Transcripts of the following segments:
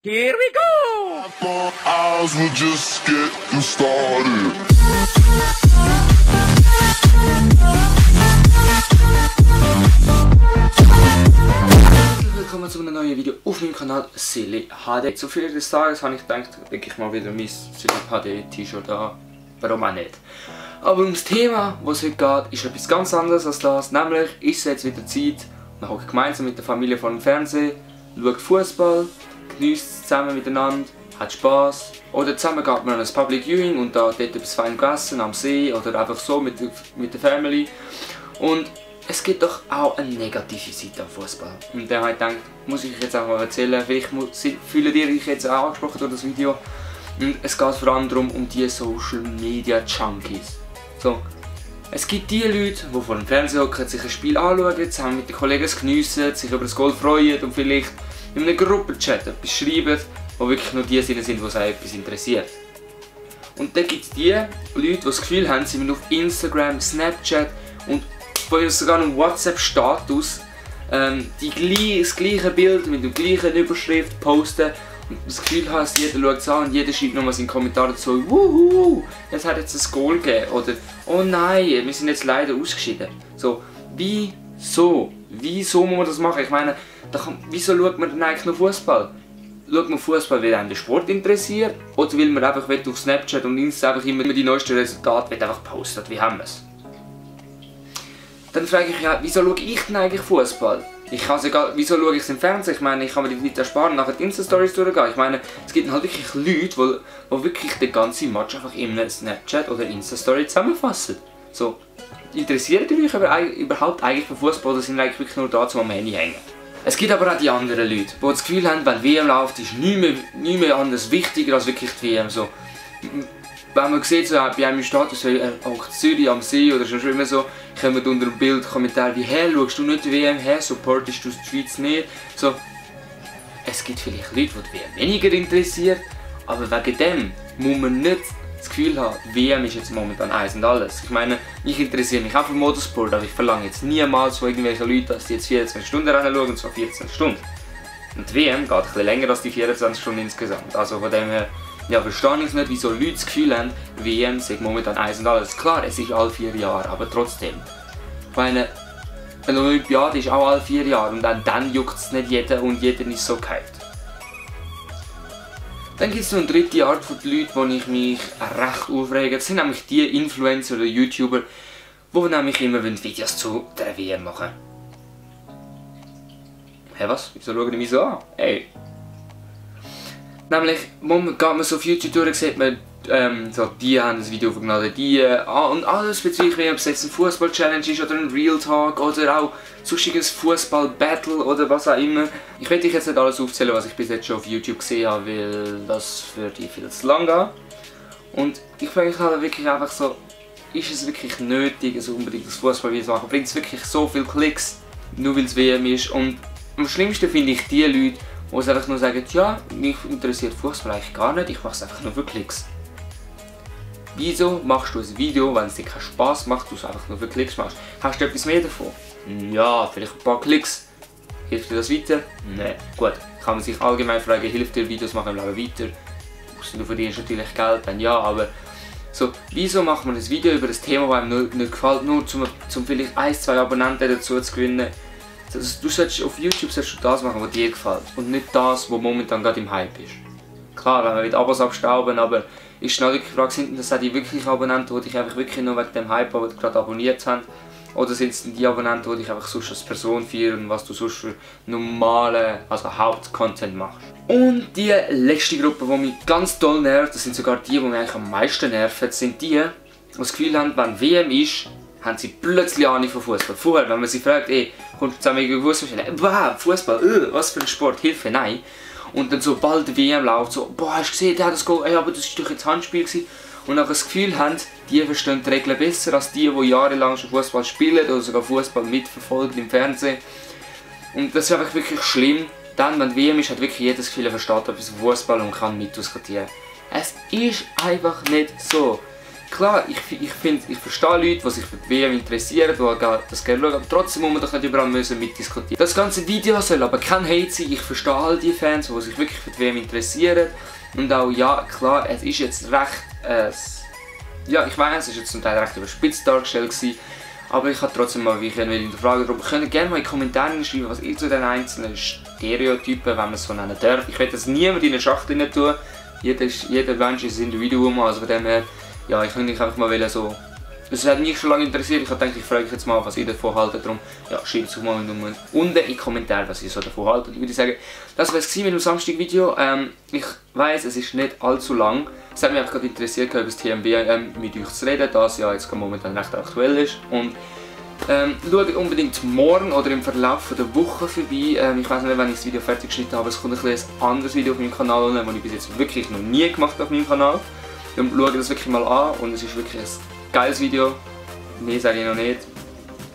Here we go! I thought ours were just getting started. Willkommen zu einem neuen Video auf meinem Kanal Silly HD. Zu viel des Tages habe ich gedacht, denke ich mal wieder mein Silly HD T-Shirt an. Warum auch nicht? Aber ums Thema, was es heute geht, ist etwas ganz anderes als das. Nämlich ist es jetzt wieder Zeit, man hockt gemeinsam mit der Familie vor dem Fernsehen, schaut Fußball, genießt es zusammen miteinander, hat Spass. Oder zusammen geht man an ein Public Viewing und da dort etwas fein gegessen am See oder einfach so mit der Family. Und es gibt doch auch eine negative Seite am Fußball. Und dann habe ich gedacht, muss ich jetzt auch mal erzählen, vielleicht fühlt ihr euch jetzt auch angesprochen durch das Video. Und es geht vor allem darum, um die Social Media Junkies. So, es gibt die Leute, die vor dem Fernseher hocken, sich ein Spiel anschauen, zusammen mit den Kollegen es geniessen, sich über das Goal freuen und vielleicht in einer Gruppenchat etwas schreiben, wo wirklich nur die sind, die es etwas interessiert. Und dann gibt es die Leute, die das Gefühl haben, sie müssen auf Instagram, Snapchat und sogar einen WhatsApp-Status das gleiche Bild mit der gleichen Überschrift posten und das Gefühl haben, jeder schaut es an und jeder schreibt nochmal seinen Kommentar dazu, wuhu, es hat jetzt ein Goal gegeben oder oh nein, wir sind jetzt leider ausgeschieden. So, wieso muss man das machen? Ich meine, wieso schaut man denn eigentlich noch Fußball? Schaut man Fußball, weil einen der Sport interessiert oder will man einfach auf Snapchat und Insta einfach immer die neuesten Resultate einfach posten? Wie haben wir es? Dann frage ich ja, wieso schaue ich denn eigentlich Fußball? Wieso schaue ich es im Fernsehen? Ich meine, ich kann mir die Zeit ersparen und nachher die Insta-Stories durchgehen. Ich meine, es gibt halt wirklich Leute, die wirklich den ganzen Match einfach in einem Snapchat oder Insta-Story zusammenfassen. So, interessiert ihr euch aber überhaupt eigentlich für Fußball oder sind eigentlich wirklich nur da zum am Handy hängen? Es gibt aber auch die anderen Leute, die das Gefühl haben, wenn WM läuft, ist nichts mehr anders wichtiger als wirklich die WM. So, wenn man sieht, so bei einem Status, auch Zürich am See oder schon immer so, kommen unter dem Bild Kommentare wie «Hä, schaust du nicht die WM? Hä, supportest du die Schweiz nicht?» So, es gibt vielleicht Leute, die WM weniger interessiert, aber wegen dem muss man nicht das Gefühl haben, WM ist jetzt momentan eins und alles. Ich meine, ich interessiere mich auch für Motorsport, aber ich verlange jetzt niemals von irgendwelchen Leuten, dass die jetzt 24 Stunden Rennen schauen, und zwar 14 Stunden. Und die WM geht ein bisschen länger als die 24 Stunden insgesamt. Also von dem her, ja, verstehe ich nicht, wieso Leute das Gefühl haben, WM sei momentan eins und alles. Klar, es ist alle 4 Jahre, aber trotzdem. Ich meine, eine Olympiade ist auch alle 4 Jahre und dann juckt es nicht jeder und jeder ist so gehypt. Dann gibt es noch eine dritte Art von Leuten, die ich mich recht aufrege. Das sind nämlich die Influencer oder YouTuber, die nämlich immer Videos zu der WM machen. Hä, was? Wieso schauen die mich so an? Ey. Nämlich, geht man so auf YouTube durch, sieht man, so, die haben ein Video aufgenommen, und alles bezüglich, ob es jetzt ein Fußball-Challenge ist oder ein Real Talk oder auch sonstiges Fußball-Battle oder was auch immer. Ich werde euch jetzt nicht alles aufzählen, was ich bis jetzt schon auf YouTube gesehen habe, weil das für die viel zu lang geht. Und ich frage mich halt wirklich einfach so, ist es wirklich nötig, also unbedingt das Fußball-Video zu machen? Bringt es wirklich so viele Klicks, nur weil es WM ist? Und am schlimmsten finde ich die Leute, die einfach nur sagen, ja, mich interessiert Fußball eigentlich gar nicht, ich mache es einfach nur für Klicks. Wieso machst du ein Video, wenn es dir keinen Spass macht, du es einfach nur für Klicks machst? Hast du etwas mehr davon? Ja, vielleicht ein paar Klicks. Hilft dir das weiter? Nein. Gut, kann man sich allgemein fragen, hilft dir Videos machen im Leben weiter? Du verdienst natürlich Geld, dann ja, aber so, wieso macht man ein Video über das Thema, das einem nicht gefällt, nur zum vielleicht 1-2 Abonnenten dazu zu gewinnen? Du solltest auf YouTube das machen, was dir gefällt und nicht das, was momentan gerade im Hype ist. Klar, wenn wir Abos abstauben, aber ist schnell die Frage, sind das auch die wirklichen Abonnenten, die dich einfach wirklich nur wegen dem Hype gerade abonniert haben? Oder sind es die Abonnenten, die dich einfach sonst als Person feiern und was du sonst für normalen, also Hauptcontent machst? Und die letzte Gruppe, die mich ganz toll nervt, das sind sogar die mich eigentlich am meisten nerven, sind die das Gefühl haben, wenn WM ist, haben sie plötzlich Ahnung von Fußball. Vorher, wenn man sie fragt, ey, kommst du zusammen gegen Fußball spielen? Wow, Fußball, was für ein Sport, Hilfe, nein. Und dann sobald die WM läuft, so, boah, hast du gesehen, der hat das Goal, ey, aber das war doch jetzt Handspiel gewesen. Und nachher das Gefühl haben, die verstehen die Regeln besser als die jahrelang schon Fußball spielen oder sogar Fußball mitverfolgen im Fernsehen. Und das ist einfach wirklich schlimm. Dann, wenn die WM ist, hat wirklich jedes Gefühl, er versteht etwas Fußball und kann mitdiskutieren. Es ist einfach nicht so. klar, ich verstehe Leute, die sich für die WM interessieren, die das gerne schauen, aber trotzdem muss man doch nicht überall mitdiskutieren. Das ganze Video soll aber kein Hate sein, ich verstehe all die Fans, die sich wirklich für die WM interessieren. Und auch, ja, klar, es ist jetzt recht, ja, ich weiß, es ist jetzt zum Teil recht überspitzt dargestellt gewesen, aber ich habe trotzdem mal hinterfragen. Darum könnt ihr gerne mal in die Kommentare schreiben, was ihr zu den einzelnen Stereotypen, wenn man es so nennen darf. Ich will das niemand in eine Schachtel tun. Jeder Mensch ist ein Individuum, also von dem her, ja, ich könnte einfach mal so. Es hat mich schon lange interessiert, ich dachte, ich frage euch jetzt mal, was ihr davon haltet. Darum, ja, schreibt es mal unten in die Kommentare, was ihr so davon haltet. Ich würde sagen, das war es mit dem Samstag-Video. Ich weiss, es ist nicht allzu lang. Es hat mich einfach gerade interessiert, über das TMW mit euch zu reden, das ja jetzt momentan recht aktuell ist. Und schaut unbedingt morgen oder im Verlauf der Woche vorbei. Ich weiß nicht, wenn ich das Video fertig geschnitten habe, es kommt ein anderes Video auf meinem Kanal, das ich bis jetzt wirklich noch nie gemacht habe auf meinem Kanal. Darum schaut das wirklich mal an und es ist wirklich ein geiles Video. Mehr sage ich noch nicht.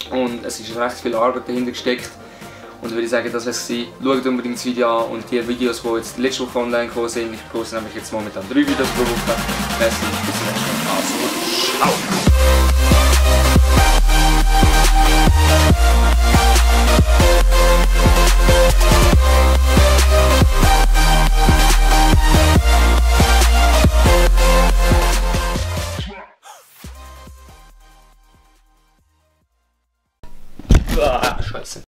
Und es ist recht viel Arbeit dahinter gesteckt. Und würde ich sagen, das war es. Schaut unbedingt das Video an und die Videos, die jetzt letzte Woche online gekommen sind. Ich poste nämlich jetzt momentan 3 Videos pro Woche. Merci, bis zum nächsten Mal.